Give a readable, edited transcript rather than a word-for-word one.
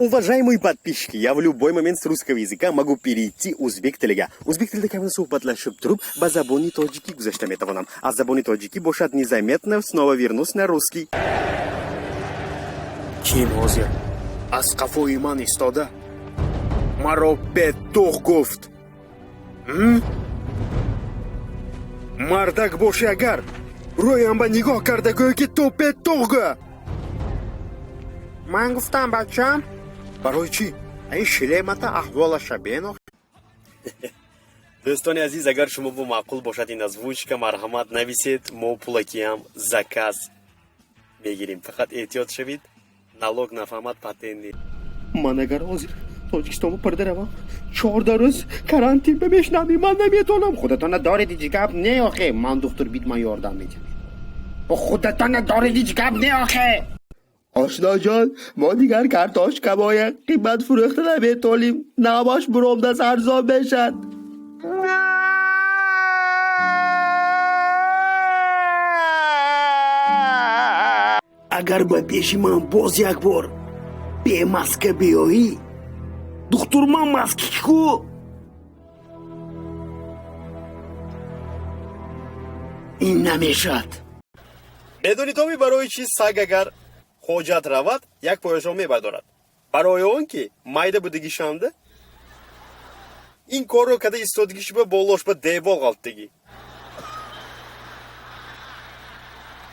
Уважаемые подписчики, я в любой момент с русского языка могу перейти узбек tiliga. O'zbek tilida kamina suhbatlashib turib, ба забони тоҷикӣ гузашта метавонам. Аз забони тоҷикӣ бошад, незаметно снова вернусь на русский. Ким ҳозир аз қафои ман истода, маро бедуғ гуфт? М? Мардак бошӣ, агар рӯям ба нигоҳ карда гӯё, ки ту бедуғ гӯ. Ман гуфтам, бачам. Барои чӣ? Ин шлемата аҳволаша бено. Дӯстони азиз, агар шумо бо маъқул бошад ин озвучка, марҳамат, нависед, мо пулакиам заказ мегирем. Фақат эҳтиёт шавед, налог нафаҳмад, патент. Ман агар ҳозир Тоҷикистонро парда равам, 14 рӯз карантин бимешнам. Ман наметавонам. Худатона доред, ҳеҷ гап не охе. Ман духтур бит, ман ёрдам медиҳам. Худатона доред, ҳеҷ гап не охе. Ошноҷон, мо дигар картошкамоя қимат фурӯхта наметавонем. Наваш буромдас, арзон мешад. Агар ба пеши ман боз як бор бемаска биёӣ, духтур, ман маски ку. Ин намешад. Медонӣ, Томи, барои чӣ саг, агар ҳоҷат равад, як пояшро мебардорад? Барои он ки майда будагишанда ин корро када истодагиш ба болош ба девол ғалтдагӣ.